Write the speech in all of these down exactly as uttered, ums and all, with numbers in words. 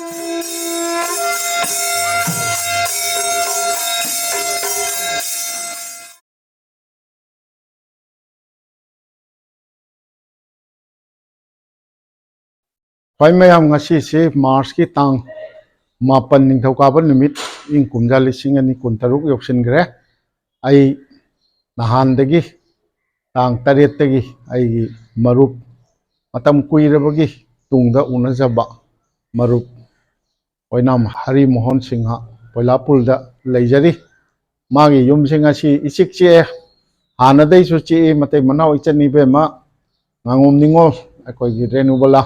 ꯍꯣꯏ ꯃꯌꯥꯝ, ꯉꯁꯤꯁꯤ ꯃꯥꯔꯁꯀꯤ ꯇꯥꯡ ꯃꯥꯄꯟ, ꯅꯤꯡꯊꯧꯀꯥꯕ ꯅꯨꯃꯤꯠ, ꯏꯪ ꯀꯨꯝꯖꯥ ꯂꯤꯁꯤꯡ ꯑꯅꯤ ꯀꯨꯟꯇꯔꯨꯛ ꯌꯧꯁꯤꯟꯈ꯭ꯔꯦ꯫ ꯑꯩ ꯅꯍꯥꯟꯗꯒꯤ, ꯇꯥꯡ ꯇꯔꯦꯠꯇꯒꯤ ꯑꯩꯒꯤ ꯃꯔꯨꯞ, ꯃꯇꯝ ꯀꯨꯏꯔꯕꯒꯤ ꯇꯨꯡꯗ ꯎꯅꯖꯕ ꯃꯔꯨꯞ ꯑꯣꯏꯅꯥꯝ ꯍꯔꯤ ꯃꯣꯍꯟ ꯁꯤꯡꯍ ꯄꯣꯏꯂꯥꯄꯨꯜꯗ ꯂꯩꯖꯔꯤ꯫ ꯃꯥꯒꯤ ꯌꯨꯝꯁꯤꯡ ꯑꯁꯤ ꯏꯆꯤꯛ ꯆꯤꯛꯑꯦ, ꯍꯥꯟꯅꯗꯩꯁꯨ ꯆꯤꯛꯏ꯫ ꯃꯇꯩ ꯃꯅꯥꯎ ꯏꯆꯟ ꯏꯕꯦꯝꯃ ꯉꯥꯉꯣꯝ ꯅꯤꯉꯣꯜ, ꯑꯩꯈꯣꯏꯒꯤ ꯔꯦꯅꯨꯕꯂꯥ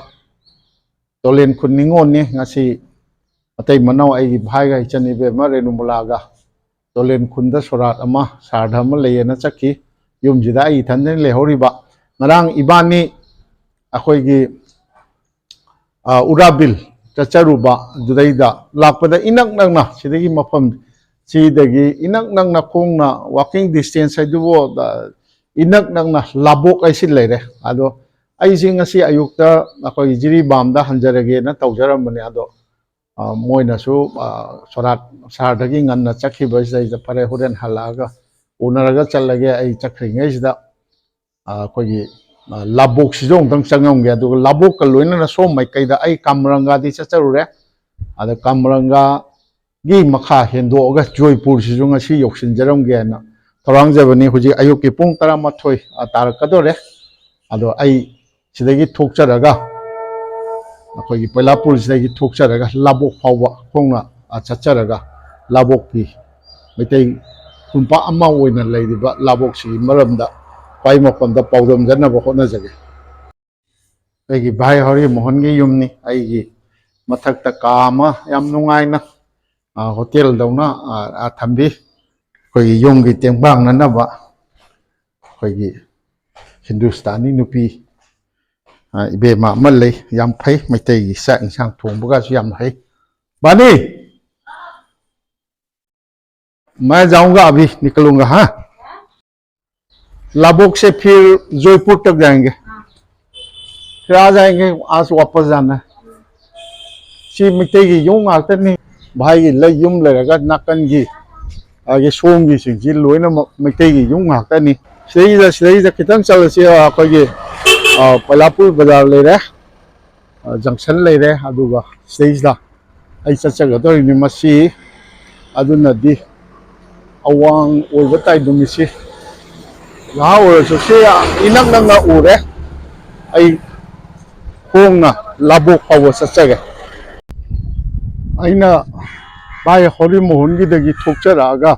ꯇꯣꯂꯦꯟ ꯈꯨꯟ ꯅꯤꯉꯣꯜꯅꯤ꯫ ꯉꯁꯤ ꯃꯇꯩ ꯃꯅꯥꯎ ꯑꯩꯒꯤ ꯚꯥꯏꯒ ꯏꯆꯟ ꯏꯕꯦꯝꯃ ꯔꯦꯅꯨꯕꯂꯥꯒ ꯇꯣꯂꯦꯟ ꯈꯨꯟꯗ ꯁꯣꯔꯥꯠ ꯑꯃ, ꯁꯥꯔꯗ ꯑꯃ ꯂꯩꯌꯦꯅ ꯆꯠꯈꯤ꯫ ꯌꯨꯝꯁꯤꯗ ꯑꯩ ꯏꯊꯟꯗꯅꯤ ꯂꯩꯍꯧꯔꯤꯕ꯫ ꯉꯔꯥꯡ ꯏꯕꯥꯅꯤ ꯑꯩꯈꯣꯏꯒꯤ ꯑ, ꯎꯔꯥꯕꯤꯜ ꯆꯠꯆꯔꯨꯕ꯫ ꯑꯗꯨꯗꯩꯗ ꯂꯥꯛꯄꯗ ꯏꯅꯛ ꯅꯛꯅ, ꯁꯤꯗꯒꯤ ꯃꯐꯝ ꯁꯤꯗꯒꯤ ꯏꯅꯛ ꯅꯛꯅ ꯈꯣꯡꯅ walking distance ꯍꯥꯏꯗꯨꯕꯨ, ꯑ, ꯏꯅꯛ ꯅꯛꯅ ꯂꯥꯕꯣꯛ ꯍꯥꯏꯁꯤ ꯂꯩꯔꯦ꯫ ꯑꯗꯣ ꯑꯩꯁꯦ ꯉꯁꯤ ꯑꯌꯨꯛꯇ ꯑꯩꯈꯣꯏ ꯖꯤꯔꯤꯕꯥꯝꯗ ꯍꯟꯖꯔꯒꯦꯅ ꯇꯧꯖꯔꯝꯕꯅꯦ꯫ ꯑꯗꯣ, ꯑ, ꯃꯣꯏꯅꯁꯨ, ꯑ, ꯁꯣꯔꯥꯠ ꯁꯥꯔꯗꯒꯤ ꯉꯟꯅ ꯆꯠꯈꯤꯕꯁꯤꯗꯩꯗ ꯐꯔꯦ, ꯍꯣꯔꯦꯟ ꯍꯜꯂꯛꯑꯒ ꯎꯅꯔꯒ ꯆꯠꯂꯒꯦ, ꯑꯩ ꯆꯠꯈ꯭ꯔꯤꯉꯩꯁꯤꯗ ꯑ, ꯑꯩꯈꯣꯏꯒꯤ, ꯑ, ꯂꯥꯕꯣꯛꯁꯤꯁꯨ ꯑꯃꯨꯛꯇꯪ ꯆꯪꯉꯝꯒꯦ꯫ ꯑꯗꯨꯒ ꯂꯥꯕꯣꯛꯀ ꯂꯣꯏꯅꯅ ꯁꯣꯝ ꯃꯥꯏꯀꯩꯗ ꯑꯩ ꯀꯥꯝꯔꯪꯒꯥꯗꯤ ꯆꯠꯆꯔꯨꯔꯦ꯫ ꯑꯗ ꯀꯥꯝꯔꯪꯒꯥꯒꯤ ꯃꯈꯥ ꯍꯦꯟꯗꯣꯛꯑꯒ ꯖꯣꯏꯄꯨꯔꯁꯤꯁꯨ ꯉꯁꯤ ꯌꯧꯁꯤꯟꯖꯔꯝꯒꯦꯅ ꯊꯧꯔꯥꯡꯖꯕꯅꯤ꯫ ꯍꯧꯖꯤꯛ ꯑꯌꯨꯛꯀꯤ ꯄꯨꯡ ꯇꯔꯥꯃꯥꯊꯣꯏ, ꯑ, ꯇꯥꯔꯛꯀꯗꯧꯔꯦ꯫ ꯑꯗꯣ ꯑꯩ ꯁꯤꯗꯒꯤ ꯊꯣꯛꯆꯔꯒ, ꯑꯩꯈꯣꯏꯒꯤ ꯄꯣꯏꯂꯥꯄꯨꯔꯁꯤꯗꯒꯤ ꯊꯣꯛꯆꯔꯒ ꯂꯥꯕꯣꯛ ꯐꯥꯎꯕ ꯈꯣꯡꯅ, ꯑ, ꯆꯠꯆꯔꯒ ꯂꯥꯕꯣꯛꯀꯤ ꯃꯩꯇꯩ ꯈꯨꯟꯄꯥꯛ ꯑꯃ ꯑꯣꯏꯅ ꯂꯩꯔꯤꯕ ꯂꯥꯕꯣꯛꯁꯤꯒꯤ ꯃꯔꯝꯗ ꯈ꯭ꯋꯥꯏ ꯃꯐꯝꯗ ꯄꯥꯎꯗꯝꯖꯅꯕ ꯍꯣꯠꯅꯖꯒꯦ꯫ ꯑꯩꯒꯤ ꯚꯥꯏ ꯍꯔꯤ ꯃꯣꯍꯟꯒꯤ ꯌꯨꯝꯅꯤ꯫ ꯑꯩꯒꯤ ꯃꯊꯛꯇ ꯀꯥ ꯑꯃ ꯌꯥꯝ ꯅꯨꯡꯉꯥꯏꯅ, ꯑ, ꯍꯣꯇꯦꯜꯗꯧꯅ, ꯑ, ꯑ, ꯊꯝꯕꯤ꯫ ꯑꯩꯈꯣꯏꯒꯤ ꯌꯨꯝꯒꯤ ꯇꯦꯡꯕꯥꯡꯅꯅꯕ ꯑꯩꯈꯣꯏꯒꯤ ꯍꯤꯟꯗꯨꯁꯇꯥꯅꯤ ꯅꯨꯄꯤ, ꯑ, ꯏꯕꯦꯝꯃ ꯑꯃ ꯂꯩ, ꯌꯥꯝ ꯐꯩ, ꯃꯩꯇꯩꯒꯤ ꯆꯥꯛ ꯏꯟꯁꯥꯡ ꯊꯣꯡꯕꯒꯁꯨ ꯌꯥꯝ ꯍꯩ꯫ ꯕꯥꯅꯤ, मैं जाऊंगा, अभी निकलूंगा, हाँ। लाबोक से फिर जोधपुर तक जाएंगे, फिर आ जाएंगे, आज वापस जाना है। ꯁꯤ ꯃꯩꯇꯩꯒꯤ ꯌꯨꯝ ꯉꯥꯛꯇꯅꯤ꯫ ꯚꯥꯏꯒꯤ ꯂꯩ ꯌꯨꯝ ꯂꯩꯔꯒ ꯅꯥꯀꯟꯒꯤ, ꯑꯗꯒꯤ ꯁꯣꯝꯒꯤꯁꯤꯡꯁꯤ ꯂꯣꯏꯅꯃꯛ ꯃꯩꯇꯩꯒꯤ ꯌꯨꯝ ꯉꯥꯛꯇꯅꯤ꯫ ꯁꯤꯗꯩꯗ, ꯁꯤꯗꯩꯗ ꯈꯤꯇꯪ ꯆꯠꯂꯁꯤ, ꯑꯩꯈꯣꯏꯒꯤ, ꯑ, ꯄꯩꯂꯥꯄꯨꯔ ꯕꯖꯥꯔ ꯂꯩꯔꯦ, ꯑ, ꯖꯪꯁꯟ ꯂꯩꯔꯦ, ꯑꯗꯨꯒ ꯁꯤꯗꯩꯁꯤꯗ ꯑꯩ ꯆꯠꯆꯒꯗꯧꯔꯤꯅꯤ꯫ ꯃꯁꯤ ꯑꯗꯨꯅꯗꯤ ꯑꯋꯥꯡ ꯑꯣꯏꯕ ꯇꯥꯏ ꯅꯨꯃꯤꯠꯁꯤ꯫ ꯉꯥꯏꯍꯥꯛ ꯑꯣꯏꯔꯁꯨ ꯁꯤ ꯏꯅꯛ ꯅꯛꯅ ꯎꯔꯦ꯫ ꯑꯩ ꯈꯣꯡꯅ ꯂꯥꯕꯣꯛ ꯐꯥꯎꯕ ꯆꯠꯆꯒꯦ꯫ ꯑꯩꯅ ꯚꯥꯏ ꯍꯣꯔꯤ ꯃꯣꯍꯟꯒꯤꯗꯒꯤ ꯊꯣꯛꯆꯔꯛꯑꯒ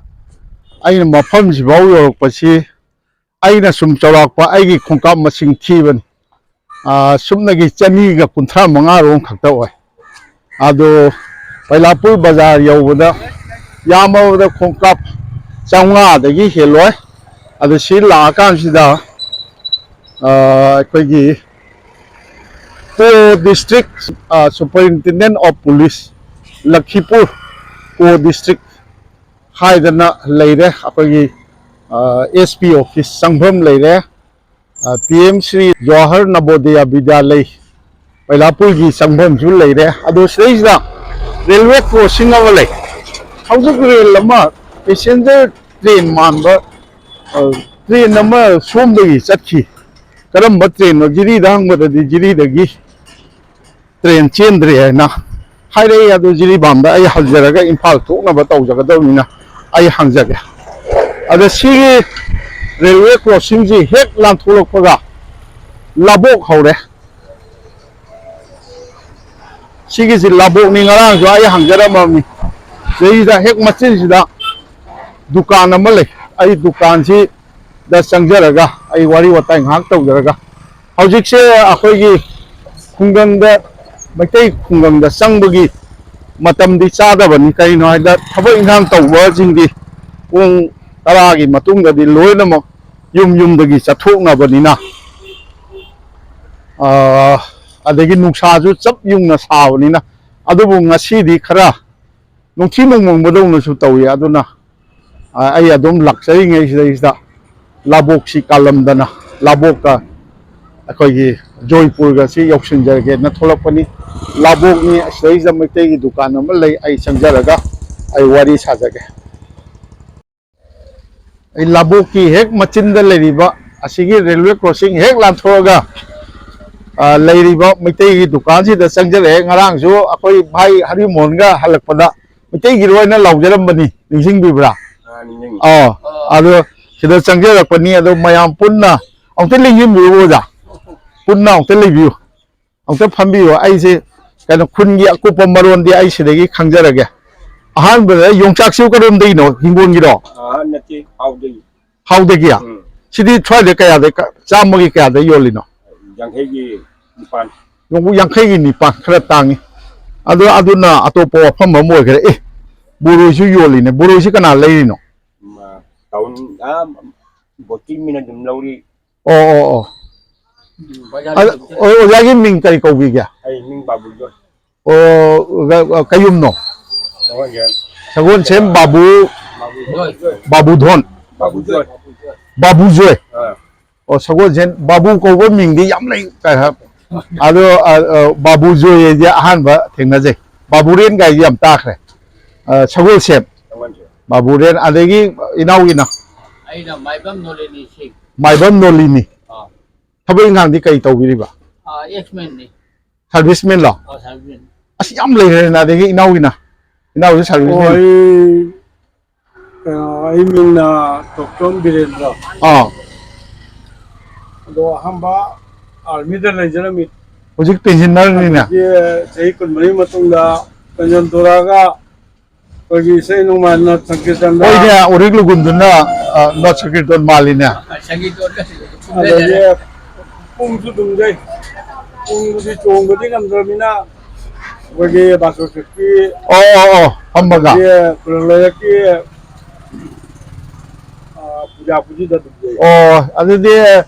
ꯑꯩꯅ ꯃꯐꯝꯁꯤꯐꯥꯎ ꯌꯧꯔꯛꯄꯁꯤ, ꯑꯩꯅ ꯁꯨꯝ ꯆꯥꯎꯔꯥꯛꯄ ꯑꯩꯒꯤ ꯈꯣꯡꯀꯥꯞ ꯃꯁꯤꯡ ꯊꯤꯕꯅꯤ꯫ ꯑꯥ, ꯁꯨꯞꯅꯒꯤ ꯆꯅꯤꯒ ꯀꯨꯟꯊ꯭ꯔꯥ ꯃꯉꯥ ꯔꯣꯝ ꯈꯛꯇ ꯑꯣꯏ꯫ ꯑꯗꯣ ꯄꯩꯂꯥꯄꯨꯔ ꯕꯖꯥꯔ ꯌꯧꯕꯗ ꯌꯥꯝꯃꯕꯗ ꯈꯣꯡꯀꯥꯞ ꯆꯥꯝꯃꯉꯥꯗꯒꯤ ꯍꯦꯜꯂꯣꯏ꯫ ꯑꯗꯨ ꯁꯤ ꯂꯥꯛꯑꯀꯥꯟꯁꯤꯗ, ꯑꯥ, ꯑꯩꯈꯣꯏꯒꯤ ꯀꯣ ꯗꯤꯁꯇ꯭ꯔꯤꯛ, ꯑꯥ, ꯁꯨꯄꯔꯏꯟꯇꯦꯟꯗꯦꯟ ꯑꯣꯐ ꯄꯨꯂꯤꯁ, ꯂꯈꯤꯄꯨꯔ ꯀꯣ ꯗꯤꯁꯇ꯭ꯔꯤꯛ ꯍꯥꯏꯗꯅ ꯂꯩꯔꯦ꯫ ꯑꯩꯈꯣꯏꯒꯤ, ꯑꯥ, ꯑꯦꯁ ꯄꯤ ꯑꯣꯐꯤꯁ ꯆꯪꯐꯝ ꯂꯩꯔꯦ꯫ ꯑꯥ, ꯄꯤ ꯑꯦꯝ ꯁ꯭ꯔꯤ ꯖꯋꯥꯍꯔ ꯅꯕꯣꯗꯌꯥ ꯕꯤꯗ꯭ꯌꯥꯂꯩ ꯄꯩꯂꯥꯄꯨꯔꯒꯤ ꯆꯪꯐꯝꯁꯨ ꯂꯩꯔꯦ꯫ ꯑꯗꯣ ꯁꯤꯗꯩꯁꯤꯗ ꯔꯦꯜꯋꯦ ꯀ꯭ꯔꯣꯁꯤꯡ ꯑꯃ ꯂꯩ꯫ ꯍꯧꯖꯤꯛ ꯔꯦꯜ ꯑꯃ, ꯄꯦꯁꯦꯟꯖꯔ ꯇ꯭ꯔꯦꯟ ꯃꯥꯟꯕ, ꯑ, ꯇ꯭ꯔꯦꯟ ꯑꯃ ꯁꯣꯝꯗꯒꯤ ꯆꯠꯈꯤ꯫ ꯀꯔꯝꯕ ꯇ꯭ꯔꯦꯟꯅꯣ? ꯖꯤꯔꯤꯗ ꯍꯪꯕꯗꯗꯤ ꯖꯤꯔꯤꯗꯒꯤ ꯇ꯭ꯔꯦꯟ ꯆꯦꯟꯗ꯭ꯔꯦ ꯍꯥꯏꯅ ꯍꯥꯏꯔꯛꯏ꯫ ꯑꯗꯨ ꯖꯤꯔꯤꯕꯥꯝꯗ ꯑꯩ ꯍꯜꯖꯔꯒ ꯏꯝꯐꯥꯜ ꯊꯣꯛꯅꯕ ꯇꯧꯖꯒꯗꯕꯅꯤꯅ ꯑꯩ ꯍꯪꯖꯒꯦ꯫ ꯑꯗ ꯁꯤꯒꯤ ꯔꯦꯜꯋꯦ ꯀ꯭ꯔꯣꯁꯤꯡꯁꯤ ꯍꯦꯛ ꯂꯥꯟꯊꯣꯛꯂꯛꯄꯒ ꯂꯥꯕꯣꯛ ꯍꯧꯔꯦ꯫ ꯁꯤꯒꯤꯁꯤ ꯂꯥꯕꯣꯛꯅꯤ, ꯉꯔꯥꯡꯁꯨ ꯑꯩ ꯍꯪꯖꯔꯝꯃꯕꯅꯤ꯫ ꯁꯤꯗꯩꯁꯤꯗ ꯍꯦꯛ ꯃꯆꯤꯟꯁꯤꯗ ꯗꯨꯀꯥꯟ ꯑꯃ ꯂꯩ꯫ ꯑꯩ ꯗꯨꯀꯥꯟꯁꯤꯗ ꯆꯪꯖꯔꯒ ꯑꯩ ꯋꯥꯔꯤ ꯋꯥꯇꯥꯏ ꯉꯥꯏꯍꯥꯛ ꯇꯧꯖꯔꯒ, ꯍꯧꯖꯤꯛꯁꯦ ꯑꯩꯈꯣꯏꯒꯤ ꯈꯨꯡꯒꯪꯗ, ꯃꯩꯇꯩ ꯈꯨꯡꯒꯪꯗ ꯆꯪꯕꯒꯤ ꯃꯇꯝꯗꯤ ꯆꯥꯗꯕꯅꯤ꯫ ꯀꯩꯅꯣ ꯍꯥꯏꯗ ꯊꯕꯛ ꯏꯪꯈꯥꯡ ꯇꯧꯕꯁꯤꯡꯗꯤ ꯄꯨꯡ ꯇꯔꯥꯒꯤ ꯃꯇꯨꯡꯗꯗꯤ ꯂꯣꯏꯅꯃꯛ ꯌꯨꯝ ꯌꯨꯝꯗꯒꯤ ꯆꯠꯊꯣꯛꯅꯕꯅꯤꯅ, ꯑꯥ, ꯑꯗꯒꯤ ꯅꯨꯡꯁꯥꯁꯨ ꯆꯞ ꯌꯨꯡꯅ ꯁꯥꯕꯅꯤꯅ꯫ ꯑꯗꯨꯕꯨ ꯉꯁꯤꯗꯤ ꯈꯔ ꯅꯨꯡꯊꯤ ꯅꯣꯡꯃꯪꯕꯗꯧꯅꯁꯨ ꯇꯧꯏ꯫ ꯑꯗꯨꯅ, ꯑꯥ, ꯑꯩ ꯑꯗꯨꯝ ꯂꯥꯛꯆꯔꯤꯉꯩꯁꯤꯗꯩꯁꯤꯗ ꯂꯥꯕꯣꯛꯁꯤ ꯀꯥꯜꯂꯝꯗꯅ, ꯂꯥꯕꯣꯛꯇ ꯑꯩꯈꯣꯏꯒꯤ ꯖꯣꯏꯄꯨꯔꯒꯁꯤ ꯌꯧꯁꯤꯟꯖꯔꯒꯦꯅ ꯊꯣꯛꯂꯛꯄꯅꯤ꯫ ꯂꯥꯕꯣꯛꯅꯤ, ꯑꯁꯤꯗꯩꯁꯤꯗ ꯃꯩꯇꯩꯒꯤ ꯗꯨꯀꯥꯟ ꯑꯃ ꯂꯩ, ꯑꯩ ꯆꯪꯖꯔꯒ ꯑꯩ ꯋꯥꯔꯤ ꯁꯥꯖꯒꯦ꯫ ꯑꯩ ꯂꯥꯕꯣꯛꯀꯤ ꯍꯦꯛ ꯃꯆꯤꯟꯗ ꯂꯩꯔꯤꯕ ꯑꯁꯤꯒꯤ ꯔꯦꯜꯋꯦ ꯀ꯭ꯔꯣꯁꯤꯡ ꯍꯦꯛ ꯂꯥꯟꯊꯣꯛꯑꯒ, ꯑ, ꯂꯩꯔꯤꯕ ꯃꯩꯇꯩꯒꯤ ꯗꯨꯀꯥꯟꯁꯤꯗ ꯆꯪꯖꯔꯛꯑꯦ꯫ ꯉꯔꯥꯡꯁꯨ ꯑꯩꯈꯣꯏ ꯚꯥꯏ ꯍꯔꯤꯃꯣꯍꯟꯒ ꯍꯜꯂꯛꯄꯗ ꯃꯩꯇꯩꯒꯤꯔꯣ ꯍꯥꯏꯅ ꯂꯥꯎꯖꯔꯝꯕꯅꯤ, ꯅꯤꯡꯁꯤꯡꯕꯤꯕ꯭ꯔꯥ? ꯑꯥ, ꯅꯤꯡꯁꯤꯡꯉꯤ꯫ ꯑꯥ, ꯑꯗꯣ ꯁꯤꯗ ꯆꯪꯖꯔꯛꯄꯅꯤ꯫ ꯑꯗꯣ ꯃꯌꯥꯝ ꯄꯨꯟꯅ ꯑꯃꯨꯛꯇ ꯂꯦꯡꯁꯤꯟꯕꯤꯌꯨ ꯑꯣꯖꯥ, ꯄꯨꯟꯅ ꯑꯃꯨꯛꯇ ꯂꯩꯕꯤꯌꯨ꯫ ꯑꯃꯨꯛꯇ ꯐꯝꯕꯤꯌꯨ꯫ ꯑꯩꯁꯦ ꯀꯩꯅꯣ, ꯈꯨꯟꯒꯤ ꯑꯀꯨꯞꯄ ꯃꯔꯣꯟꯗꯤ ꯑꯩ ꯁꯤꯗꯒꯤ ꯈꯪꯖꯔꯒꯦ꯫ ꯑꯍꯥꯟꯕꯗ ꯌꯣꯡꯆꯥꯛꯁꯤꯕꯨ ꯀꯔꯣꯝꯗꯒꯤꯅꯣ? ꯍꯤꯡꯒꯣꯜꯒꯤꯔꯣ? ꯑꯥ, ꯅꯠꯇꯦ, ꯍꯥꯎꯗꯒꯤ꯫ ꯍꯥꯎꯗꯒꯤ? ꯎꯝ꯫ ꯁꯤꯗꯤ ꯁ꯭ꯋꯥꯏꯗ ꯀꯌꯥꯗ, ꯆꯥꯝꯃꯒꯤ ꯀꯌꯥꯗ ꯌꯣꯜꯂꯤꯅꯣ? ꯌꯥꯡꯈꯩꯒꯤ ꯅꯤꯄꯥꯟ꯫ ꯌꯣꯡꯆꯥꯛ ꯌꯥꯡꯈꯩꯒꯤ ꯅꯤꯄꯥꯟ, ꯈꯔ ꯇꯥꯡꯉꯤ꯫ ꯑꯗꯣ ꯑꯗꯨꯅ ꯑꯇꯣꯞꯄ ꯋꯥꯐꯝ ꯑꯃ ꯑꯣꯏꯈ꯭ꯔꯦ꯫ ꯑꯦ, ꯕꯣꯔꯣꯏꯁꯨ ꯌꯣꯜꯂꯤꯅꯦ꯫ ꯕꯣꯔꯣꯏꯁꯤ ꯀꯅꯥ ꯂꯩꯔꯤꯅꯣ? ꯃ-, ꯇꯥꯎꯟ, ꯑꯥ, ꯕꯣꯇꯤ ꯃꯤꯅ ꯑꯗꯨꯝ ꯂꯧꯔꯤ꯫ ꯑꯣ, ꯑꯣ, ꯑꯣ꯫ ꯕꯖꯥꯔ ꯑ-, ꯂꯩꯇꯦ꯫ ꯑꯣ, ꯑꯣꯖꯥꯒꯤ ꯃꯤꯡ ꯀꯔꯤ ꯀꯧꯕꯤꯒꯦ? ꯑꯩ ꯃꯤꯡ ꯕꯥꯕꯨꯖꯣꯟ꯫ ꯑꯣ, ꯀ-, ꯀ-, ꯀꯌꯨꯝꯅꯣ? ꯁꯒꯣꯜꯁꯦꯟ꯫ ꯁꯒꯣꯜꯁꯦꯝ ꯕꯥꯕꯨ-, ꯕꯥꯕꯨꯖꯣꯟ꯫ ꯕꯥꯕꯨꯙꯣꯟ꯫ ꯕꯥꯕꯨꯖꯣꯟ꯫ ꯕꯥꯕꯨꯖꯣꯏ꯫ ꯑꯥ꯫ ꯑꯣ, ꯁꯒꯣꯜꯁꯦꯟ ꯕꯥꯕꯨ ꯀꯧꯕ ꯃꯤꯡꯗꯤ ꯌꯥꯝ ꯂꯩ ꯀꯥꯏ ꯍꯥꯏ꯫ ꯑꯗꯣ, ꯑ, ꯑ, ꯕꯥꯕꯨꯖꯣꯏ ꯍꯥꯏꯁꯦ ꯑꯍꯥꯟꯕ ꯊꯦꯡꯅꯖꯩ꯫ ꯕꯥꯕꯨꯔꯦꯟ ꯀꯥꯏꯁꯦ ꯌꯥꯝ ꯇꯥꯈ꯭ꯔꯦ꯫ ꯑ, ꯁꯒꯣꯜꯁꯦꯝ꯫ ꯁꯒꯣꯜꯁꯦꯝ꯫ ꯕꯥꯕꯨꯔꯦꯟ, ꯑꯗꯒꯤ ꯏꯅꯥꯎꯒꯤꯅ? ꯑꯩꯅ ꯃꯥꯏꯕꯝ ꯅꯣꯂꯤꯅꯤ ꯁꯤꯡ꯫ ꯃꯥꯏꯕꯝ ꯅꯣꯂꯤꯅꯤ꯫ ꯑꯥ꯫ ꯊꯕꯛ ꯏꯪꯈꯥꯡꯗꯤ ꯀꯔꯤ ꯇꯧꯕꯤꯔꯤꯕ? ꯑꯥ, ꯑꯦꯛꯁꯃꯦꯟꯅꯤ꯫ ꯁꯥꯔꯚꯤꯁꯃꯦꯟꯂꯣ? ꯑꯥ, ꯁꯥꯔꯚꯤꯁꯃꯦꯟ꯫ ꯑꯁ, ꯌꯥꯝ ꯂꯩꯈ꯭ꯔꯦꯅ꯫ ꯑꯗꯒꯤ ꯏꯅꯥꯎꯒꯤꯅ? ꯏꯅꯥꯎꯁꯨ ꯑꯣ, ꯁꯥꯔꯚꯤꯁꯃꯦꯟ꯫ ꯑꯩ, ꯀꯩꯅꯣ, ꯑꯩ ꯃꯤꯡꯅ ꯇꯣꯞꯆꯣꯝ ꯕꯤꯔꯦꯟꯗ꯭ꯔ꯫ ꯑꯥ꯫ ꯑꯗꯣ ꯑꯍꯥꯟꯕ ꯑꯥꯔꯃꯤꯗ ꯂꯩꯖꯔꯝꯃꯤ꯫ ꯍꯧꯖꯤꯛ ꯄꯦꯟꯁꯤꯟꯅꯔꯅꯤꯅꯦ꯫ ꯑꯗꯒꯤ ꯆꯍꯤ ꯀꯨꯟꯃꯔꯤ ꯃꯇꯨꯡꯗ ꯄꯦꯟꯁꯟ ꯊꯣꯔꯛꯑꯒ ꯑꯩꯈꯣꯏꯒꯤ ꯏꯁꯩ ꯅꯣꯡꯃꯥꯏꯅ ꯁꯪꯀꯤꯔꯇꯟꯗ꯫ ꯍꯣꯏꯅꯦ, ꯎꯔꯤꯛ ꯂꯨꯒꯨꯟꯗꯨꯅ, ꯑ, ꯅꯣꯠ ꯁꯪꯀꯤꯔꯇꯟ ꯃꯥꯜꯂꯤꯅꯦ꯫ ꯁꯪꯒꯤꯠ ꯑꯣꯏꯔꯒꯁꯨ ꯑꯗꯒꯤ ꯄꯨꯡꯁꯨ ꯑꯗꯨꯝ ꯌꯩ꯫ ꯄꯨꯡꯗꯨꯗꯤ ꯆꯣꯡꯕꯗꯤ ꯉꯝꯗ꯭ꯔꯕꯅꯤꯅ ꯑꯩꯈꯣꯏꯒꯤ ꯕꯥꯁꯣꯟ ꯁꯛꯄꯤ, ꯑꯣ, ꯑꯣ, ꯑꯣ, ꯐꯝꯃꯒ꯫ ꯑꯗꯒꯤ ꯈꯨꯂꯪ ꯂꯩꯔꯛꯀꯤ, ꯑ, ꯄꯨꯖꯥ ꯄꯨꯖꯤꯗ ꯑꯗꯨꯝ ꯌꯩ꯫ ꯑꯣ, ꯑꯗꯨꯗꯤ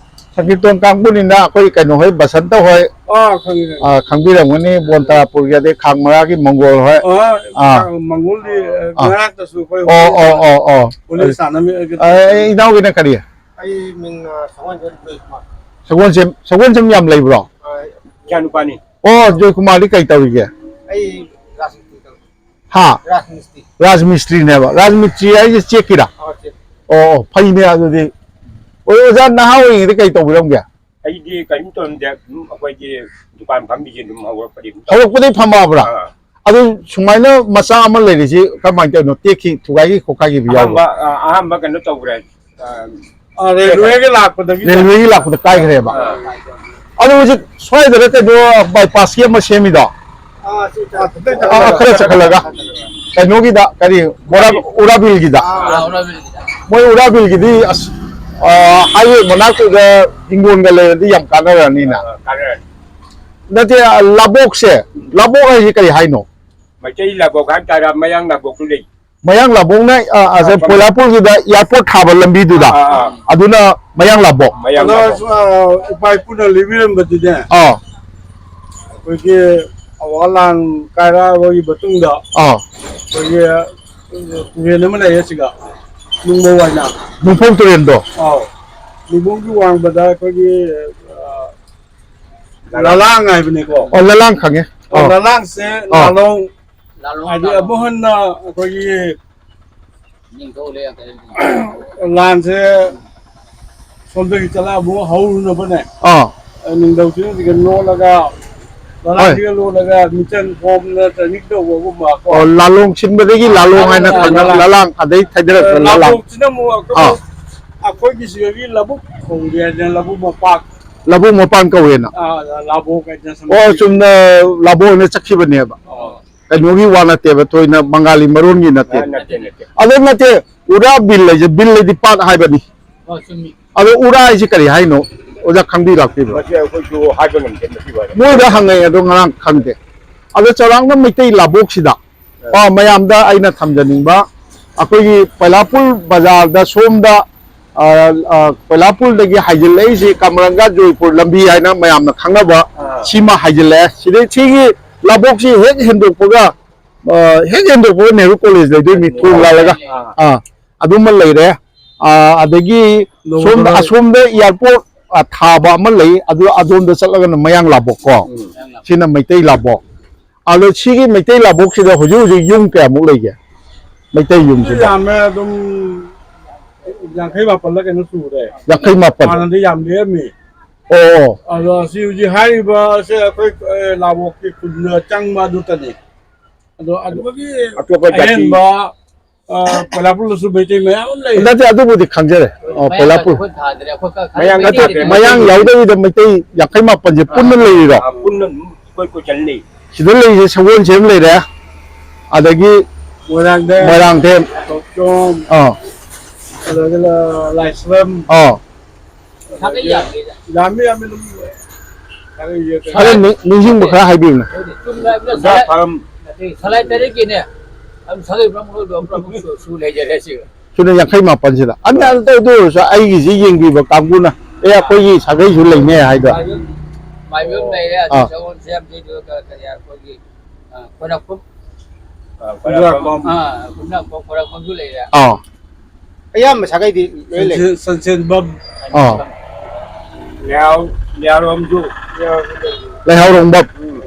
ꯁꯪꯀꯤꯔꯇꯟ ꯀꯥꯡꯕꯨꯅꯤꯅ ꯑꯩꯈꯣꯏ ꯀꯩꯅꯣ ꯍꯣꯏ, ꯕꯁꯟꯇ ꯍꯣꯏ, ꯑꯥ, ꯈꯪꯉꯤ, ꯈꯪꯉꯤ꯫ ꯑ, ꯈꯪꯕꯤꯔꯝꯒꯅꯤ, ꯕꯣꯟꯇꯥꯄꯨꯔꯒꯤ, ꯑꯗꯩ ꯈꯥꯡꯃꯔꯥꯒꯤ ꯃꯪꯒꯣꯜ ꯍꯣꯏ꯫ ꯑꯥ, ꯑꯥ꯫ ꯃꯪꯒꯣꯜꯗꯤ, ꯑ, ꯑꯥ꯫ ꯉꯔꯥꯡꯇꯁꯨ ꯑꯩꯈꯣꯏ ꯑꯣ, ꯑꯣ, ꯑꯣ, ꯑꯣ꯫ ꯍꯣꯂꯤ ꯁꯥꯟꯅꯃꯤ-, ꯑ, ꯏꯅꯥꯎꯒꯤꯅ ꯀꯔꯤ? ꯑꯩ ꯃꯤꯡ, ꯑ, ꯁꯒꯣꯜꯁꯦꯝ ꯖꯣꯏꯀꯨꯃꯥꯔ꯫ ꯁꯒꯣꯜꯁꯦꯝ, ꯁꯒꯣꯜꯁꯦꯝ ꯌꯥꯝ ꯂꯩꯕ꯭ꯔꯣ? ꯑ, ꯏꯆꯥꯅꯨꯄꯥꯅꯤ꯫ ꯑꯣ, ꯖꯣꯏꯀꯨꯃꯥꯔꯗꯤ ꯀꯩ ꯇꯧꯔꯤꯒꯦ? ꯑꯩ ꯔꯥꯖꯅꯤꯇꯤ ꯇꯧꯔꯤ꯫ ꯍꯥ? ꯔꯥꯖꯃꯤꯁꯇ꯭ꯔꯤ꯫ ꯔꯥꯖꯃꯤꯁꯇ꯭ꯔꯤꯅꯦꯕ꯫ ꯔꯥꯖꯃꯤꯁꯇ꯭ꯔꯤ ꯍꯥꯏꯁꯦ ꯆꯦꯛꯀꯤꯔꯥ? ꯑ, ꯆꯦꯛ꯫ ꯑꯣ, ꯑꯣ, ꯐꯩꯅꯦ ꯑꯗꯨꯗꯤ꯫ ꯑꯣ, ꯑꯣꯖꯥ ꯅꯍꯥ ꯑꯣꯏꯔꯤꯉꯩꯗ ꯀꯩ ꯇꯧꯕꯤꯔꯝꯒꯦ? ꯑꯩꯗꯤ ꯀꯔꯤꯝ ꯇꯧꯔꯝꯗꯦ꯫ ꯑꯗꯨꯝ ꯑꯩꯈꯣꯏꯒꯤ ꯗꯨꯀꯥꯟ ꯐꯝꯃꯤꯁꯦ ꯑꯗꯨꯝ ꯍꯧꯔꯛꯄꯗꯒꯤ ꯑꯗꯨꯝ ꯇꯧ-, ꯍꯧꯔꯛꯄꯗꯒꯤ ꯐꯝꯃꯛꯑꯕ꯭ꯔꯥ? ꯑꯥ꯫ ꯑꯗꯨ ꯁꯨꯃꯥꯏꯅ ꯃꯆꯥ ꯑꯃ ꯂꯩꯔꯤꯁꯤ ꯀꯃꯥꯏꯅ ꯇꯧꯔꯤꯅꯣ? ꯇꯦꯛꯈꯤ, ꯊꯨꯒꯥꯏꯈꯤ, ꯈꯣꯠꯀꯥꯏꯈꯤꯕ ꯌꯥꯎꯕ꯭ꯔꯥ? ꯑꯍꯥꯟꯕ, ꯑ, ꯑꯍꯥꯟꯕ ꯀꯩꯅꯣ ꯇꯧꯈ꯭ꯔꯦ꯫ ꯑ, ꯑ, ꯔꯦꯜꯋꯦꯒꯤ ꯂꯥꯛꯄꯗꯒꯤ꯫ ꯔꯦꯜꯋꯦꯒꯤ ꯂꯥꯛꯄꯗ ꯀꯥꯏꯈ꯭ꯔꯦꯕ? ꯑꯥ꯫ ꯑꯗꯨ ꯍꯧꯖꯤꯛ ꯁ꯭ꯋꯥꯏꯗꯅ ꯀꯩꯅꯣ ꯕꯥꯏꯄꯥꯁꯀꯤ ꯑꯃ ꯁꯦꯝꯃꯤꯗꯣ? ꯑꯥ, ꯁꯤ ꯆꯠ-, ꯑꯥ, ꯑꯥ, ꯈꯔ ꯆꯠꯈꯠꯂꯒ꯫ ꯀꯩꯅꯣꯒꯤꯗ, ꯀꯔꯤ, ꯕꯣꯔꯥ-, ꯎꯔꯥꯕꯤꯜꯒꯤꯗ꯫ ꯑꯥ, ꯎꯔꯥꯕꯤꯜꯒꯤꯗ꯫ ꯃꯣꯏ ꯎꯔꯥꯕꯤꯜꯒꯤꯗꯤ ꯑꯁ, ꯑ, ꯍꯥꯏꯋꯦ ꯃꯅꯥꯛꯇꯨꯗ ꯍꯤꯡꯒꯣꯜꯒ ꯂꯩꯔꯗꯤ ꯌꯥꯝ ꯀꯥꯟꯅꯔꯅꯤꯅ꯫ ꯑ, ꯀꯥꯟꯅꯔꯅꯤ꯫ ꯅꯠꯇꯦ, ꯑ, ꯂꯕꯣꯛꯁꯦ, ꯂꯕꯣꯛ ꯍꯥꯏꯁꯦ ꯀꯔꯤ ꯍꯥꯏꯅꯣ? ꯃꯩꯇꯩ ꯂꯕꯣꯛ ꯍꯥꯏꯇꯥꯔꯦ, ꯃꯌꯥꯡ ꯂꯕꯣꯛꯁꯨ ꯂꯩ꯫ ꯃꯌꯥꯡ ꯂꯕꯣꯛꯅ, ꯑ, ꯑꯁꯦ ꯑꯥ, ꯄꯣꯏꯂꯥꯄꯨꯔꯒꯤꯗ airport ꯊꯥꯕ ꯂꯝꯕꯤꯗꯨꯗ, ꯑꯥ, ꯑꯥ, ꯑꯥ꯫ ꯑꯗꯨꯅ ꯃꯌꯥꯡ ꯂꯕꯣꯛ꯫ ꯃꯌꯥꯡ ꯑꯗꯣ, ꯂꯕꯣꯛ꯫ ꯑ, ꯏꯄꯥ ꯏꯄꯨꯅ ꯂꯤꯕꯤꯔꯝꯕꯗꯨꯅꯦ꯫ ꯑꯥ꯫ ꯑꯩꯈꯣꯏꯒꯤ ꯑꯋꯥ ꯂꯥꯡ ꯀꯥꯏꯔꯛꯑꯕꯒꯤ ꯃꯇꯨꯡꯗ ꯑꯥ꯫ ꯑꯩꯈꯣꯏꯒꯤ ꯇꯨꯔꯦꯜ ꯑꯃ ꯂꯩꯌꯦ ꯁꯤꯒ, ꯅꯨꯡꯃꯧ ꯍꯥꯏꯅ꯫ ꯅꯨꯡꯐꯧ ꯇꯨꯔꯦꯜꯗꯣ? ꯑꯥꯎ꯫ ꯅꯨꯡꯐꯧꯒꯤ ꯋꯥꯡꯃꯗ ꯑꯩꯈꯣꯏꯒꯤ, ꯑ, ꯂꯂꯥꯡ ꯍꯥꯏꯕꯅꯤꯀꯣ꯫ ꯑꯣ, ꯂꯂꯥꯡ ꯈꯪꯉꯦ꯫ ꯑꯣ, ꯑꯥ꯫ ꯂꯂꯥꯡꯁꯦ ꯑꯥ꯫ ꯂꯥꯂꯣꯡ ꯂꯥꯂꯣꯡ ꯍꯥꯏꯗꯤ ꯂꯥꯂꯣꯡ꯫ ꯑꯃꯨꯛ ꯍꯟꯅ ꯑꯩꯈꯣꯏꯒꯤ ꯅꯤꯡꯊꯧ ꯂꯩꯔꯛꯇ ꯂꯥꯟꯁꯦ ꯁꯣꯝꯗꯒꯤ ꯆꯠꯂꯒ ꯑꯃꯨꯛ ꯍꯧꯔꯨꯅꯕꯅꯦ꯫ ꯑꯥ꯫ ꯅꯤꯡꯊꯧꯁꯤꯡꯁꯤꯒ ꯂꯣꯜꯂꯒ, ꯍꯣꯏ꯫ ꯂꯂꯥꯡꯁꯤꯒ ꯂꯣꯜꯂꯒ ꯃꯤꯆꯪ ꯈꯣꯝꯅ training ꯇꯧꯕꯒꯨꯝꯕ ꯀꯣ꯫ ꯑꯣ, ꯂꯥꯂꯣꯡ ꯁꯤꯟꯕꯗꯒꯤ ꯑꯥ, ꯂꯥꯂꯣꯡ ꯍꯥꯏꯅ ꯂꯥꯂꯣꯡ, ꯈꯪꯅ-, ꯂꯥꯂꯣꯡ꯫ ꯂꯂꯥꯡ, ꯑꯗꯩ ꯊꯩꯗꯔꯛꯄ ꯑ, ꯂꯥꯂꯥꯡ꯫ ꯂꯥꯂꯣꯡꯁꯤꯅ ꯑꯃꯨꯛ ꯑꯩꯈꯣꯏ, ꯑꯥ꯫ ꯑꯩꯈꯣꯏꯒꯤ ꯁꯤꯗꯒꯤ ꯂꯧꯕꯨꯛ ꯈꯣꯡꯒꯦ ꯍꯥꯏꯗꯅ ꯂꯧꯕꯨꯛ ꯃꯄꯥꯛ꯫ ꯂꯧꯕꯨꯛ ꯃꯄꯥꯟ ꯀꯧꯋꯦꯅ꯫ ꯑꯥ, ꯂꯥꯕꯣꯛ ꯍꯥꯏꯗꯅ ꯁꯨꯝ ꯑꯣ, ꯂꯩ꯫ ꯆꯨꯝꯅ ꯂꯥꯕꯣꯛ ꯑꯣꯏꯅ ꯆꯠꯈꯤꯕꯅꯦꯕ꯫ ꯑꯥ꯫ ꯀꯩꯅꯣꯒꯤ ꯋꯥ ꯅꯠꯇꯦꯕ, ꯊꯣꯏꯅ ꯕꯪꯒꯥꯂꯤ ꯃꯔꯣꯟꯒꯤ ꯅꯠꯇꯦ꯫ ꯑꯥ, ꯅꯠꯇꯦ, ꯅꯠꯇꯦ꯫ ꯑꯗꯨ ꯅꯠꯇꯦ, ꯎꯔꯥ ꯕꯤꯜ ꯍꯥꯏꯁꯦ, ꯕꯤꯜ ꯍꯥꯏꯗꯤ ꯄꯥꯠ ꯍꯥꯏꯕꯅꯤ꯫ ꯑꯣ, ꯆꯨꯝꯃꯤ꯫ ꯑꯗꯣ ꯎꯔꯥ ꯍꯥꯏꯁꯦ ꯀꯔꯤ ꯍꯥꯏꯅꯣ? ꯑꯣꯖꯥ ꯈꯪꯕꯤ ꯂꯥꯛꯄꯤꯕ꯭ꯔꯣ? ꯃꯁꯤ ꯑꯩꯈꯣꯏꯁꯨ ꯍꯥꯏꯕ ꯉꯝꯗꯦ, ꯃꯁꯤ ꯋꯥꯔꯤ꯫ ꯃꯣꯏꯗ ꯍꯪꯉꯛꯑꯦ, ꯑꯗꯣ ꯉꯔꯥꯡ ꯈꯪꯗꯦ꯫ ꯑꯗꯣ ꯆꯥꯎꯔꯥꯛꯅ ꯃꯩꯇꯩ ꯂꯥꯕꯣꯛꯁꯤꯗ, ꯑꯥ꯫ ꯑ, ꯃꯌꯥꯝꯗ ꯑꯩꯅ ꯊꯝꯖꯅꯤꯡꯕ, ꯑꯩꯈꯣꯏꯒꯤ ꯄꯣꯏꯂꯥꯄꯨꯔ ꯕꯖꯥꯔꯗ ꯁꯣꯝꯗ, ꯑ, ꯑ, ꯀꯣꯏꯂꯥꯄꯨꯔꯗꯒꯤ ꯍꯥꯏꯖꯤꯜꯂꯛꯏꯁꯤ ꯀꯥꯃꯔꯪꯒꯥ ꯖꯣꯏꯄꯨꯔ ꯂꯝꯕꯤ ꯍꯥꯏꯅ ꯃꯌꯥꯝꯅ ꯈꯪꯅꯕ ꯑꯥ꯫ ꯁꯤꯃ ꯍꯥꯏꯖꯤꯜꯂꯛꯑꯦ꯫ ꯁꯤꯗꯩ ꯁꯤꯒꯤ ꯂꯥꯕꯣꯛꯁꯤ ꯍꯦꯛ ꯍꯦꯟꯗꯣꯛꯄꯒ, ꯑ, ꯍꯦꯛ ꯍꯦꯟꯗꯣꯛꯄꯒ ꯅꯦꯍꯔꯨ ꯀꯣꯂꯦꯖ ꯂꯩꯗꯣꯏꯅꯤ, ꯊꯣꯡ ꯂꯥꯜꯂꯒ꯫ ꯑꯥ꯫ ꯑꯥ, ꯑꯗꯨꯃ ꯂꯩꯔꯦ꯫ ꯑ, ꯑꯗꯒꯤ ꯁꯣꯝꯗ, ꯅꯣꯡꯃꯗ ꯑꯁꯣꯝꯗ airport ꯑ, ꯊꯥꯕ ꯑꯃ ꯂꯩ, ꯑꯗꯨ ꯑꯗꯣꯝꯗ ꯆꯠꯂꯒꯅ ꯃꯌꯥꯡ ꯂꯥꯕꯣꯛ ꯀꯣ꯫ ꯎꯝ꯫ ꯁꯤꯅ ꯃꯩꯇꯩ ꯂꯥꯕꯣꯛ꯫ ꯑꯗꯣ ꯁꯤꯒꯤ ꯃꯩꯇꯩ ꯂꯥꯕꯣꯛꯁꯤꯗ ꯍꯧꯖꯤꯛ ꯍꯧꯖꯤꯛ ꯌꯨꯝ ꯀꯌꯥꯃꯨꯛ ꯂꯩꯒꯦ? ꯃꯩꯇꯩ ꯌꯨꯝꯁꯤꯗ? ꯌꯥꯝꯃꯦ, ꯑꯗꯨꯝ ꯌꯥꯡꯈꯩ ꯃꯥꯄꯜꯂ ꯀꯩꯅꯣ ꯁꯨꯔꯦ꯫ ꯌꯥꯡꯈꯩ ꯃꯥꯄꯜ꯫ ꯍꯥꯟꯅꯗꯤ ꯌꯥꯝ ꯂꯩꯔꯝꯃꯤ꯫ ꯑꯣ꯫ ꯑꯗꯣ ꯁꯤ ꯍꯧꯖꯤꯛ ꯍꯥꯏꯔꯤꯕ ꯁꯦ ꯑꯩꯈꯣꯏ, ꯑꯦ, ꯂꯥꯕꯣꯛꯀꯤ ꯈꯨꯟꯗ ꯆꯪꯕ ꯑꯗꯨꯇꯅꯤ꯫ ꯑꯗꯣ ꯑꯗꯨꯒꯤ ꯑꯇꯣꯞꯄ ꯖꯥꯇꯤ ꯑꯍꯦꯟꯕ ꯑ, ꯄꯣꯂꯥꯄꯨꯔꯗꯁꯨ ꯃꯩꯇꯩ ꯃꯌꯥꯝ ꯑꯃ ꯂꯩ꯫ ꯅꯠꯇꯦ, ꯑꯗꯨꯕꯨꯗꯤ ꯈꯪꯖꯔꯦ꯫ ꯑ, ꯃꯌꯥꯡ ꯄꯣꯂꯥꯄꯨꯔ꯫ ꯑꯩꯈꯣꯏ ꯊꯥꯗ꯭ꯔꯦ, ꯑꯩꯈꯣꯏ ꯈꯔ, ꯈꯔ ꯃꯌꯥꯡ ꯃꯩꯇꯩ ꯅꯠꯇꯦ, ꯂꯩ꯫ ꯃꯌꯥꯡ ꯌꯥꯎꯗꯕꯤꯗ ꯃꯩꯇꯩ ꯌꯥꯡꯈꯩ ꯃꯥꯄꯟꯁꯦ ꯄꯨꯟꯅ ꯂꯩꯔꯤꯔꯣ? ꯑ, ꯄꯨꯟꯅ ꯑꯗꯨꯝ ꯀꯣꯏ ꯀꯣꯏ ꯆꯠꯂꯤ꯫ ꯁꯤꯗ ꯂꯩꯔꯤꯁꯦ ꯁꯒꯣꯜꯁꯦꯝ ꯂꯩꯔꯦ, ꯑꯗꯒꯤ ꯃꯣꯏꯔꯥꯡꯊꯦꯝ, ꯃꯣꯏꯔꯥꯡꯊꯦꯝ, ꯇꯣꯞꯆꯣꯝ, ꯑꯥ꯫ ꯑꯗꯒꯤ ꯂ-, ꯂꯥꯏꯁ꯭ꯔꯝ꯫ ꯑꯥ꯫ ꯁꯥꯒꯩ ꯌꯥꯝꯃꯤꯗ꯫ ꯌꯥꯝꯃꯤ, ꯌꯥꯝꯃꯤ ꯑꯗꯨꯝ꯫ ꯁꯥꯒꯩꯁꯦ ꯈꯔ ꯅꯤꯡ-, ꯅꯤꯡꯁꯤꯡꯕ ꯈꯔ ꯍꯥꯏꯕꯤꯌꯨꯅꯦ꯫ ꯍꯣꯏꯅꯦ, ꯆꯨꯝꯅ ꯑꯩꯅ ꯈꯨꯟꯗ꯭ꯔꯥꯛ ꯁꯂꯥꯏ-, ꯐꯥꯔꯝ꯫ ꯅꯠꯇꯦ, ꯁꯂꯥꯏ ꯇꯔꯦꯠꯀꯤꯅꯦ꯫ ꯑꯗꯨꯝ ꯁꯥꯒꯩ ꯄꯨꯝꯅꯃꯛ ꯂꯣꯏ ꯄꯨꯝꯅꯃꯛ ꯁꯨ-, ꯁꯨ ꯂꯩꯖꯔꯦ ꯁꯤ꯫ ꯁꯤꯅ ꯌꯥꯡꯈꯩ ꯃꯥꯄꯟꯁꯤꯗ꯫ ꯑꯅꯤ ꯑꯇꯩ ꯑꯗꯨ ꯑꯣꯏꯔꯁꯨ ꯑꯩꯒꯤꯁꯤ ꯌꯦꯡꯕꯤꯕ ꯀꯥꯡꯕꯨꯅ, "ꯑꯦ, ꯑꯩꯈꯣꯏꯒꯤ ꯁꯥꯒꯩꯁꯨ ꯂꯩꯅꯦ" ꯍꯥꯏꯗꯣ꯫ ꯃꯥꯏꯕꯝ, ꯃꯥꯏꯕꯝ ꯂꯩꯔꯦ, ꯑꯗꯨ ꯑꯥ꯫ ꯁꯒꯣꯜꯁꯦꯝ, ꯑꯗꯨ ꯀ-, ꯀꯔꯤ ꯑꯩꯈꯣꯏꯒꯤ, ꯑ, ꯈꯣꯏꯔꯥꯛꯄꯝ꯫ ꯑ, ꯈꯣꯏꯔꯥꯛꯄꯝ꯫ ꯑ, ꯈꯣꯏꯔꯥꯛꯄꯝ, ꯈꯣꯏꯔꯥꯛꯄꯝꯁꯨ ꯂꯩꯔꯦ꯫ ꯑꯥ꯫ ꯑꯌꯥꯝꯕ ꯁꯥꯒꯩꯗꯤ ꯂꯣꯏ ꯂꯩ꯫ ꯁꯟꯁꯦ-, ꯁꯟꯁꯦꯟꯕꯝ꯫ ꯑꯥ꯫ ꯂꯩꯍꯥꯎ-, ꯂꯩꯍꯥꯎꯔꯣꯝꯁꯨ꯫ ꯂꯩꯍꯥꯎꯔꯣꯝꯕꯝ꯫ ꯎꯝ꯫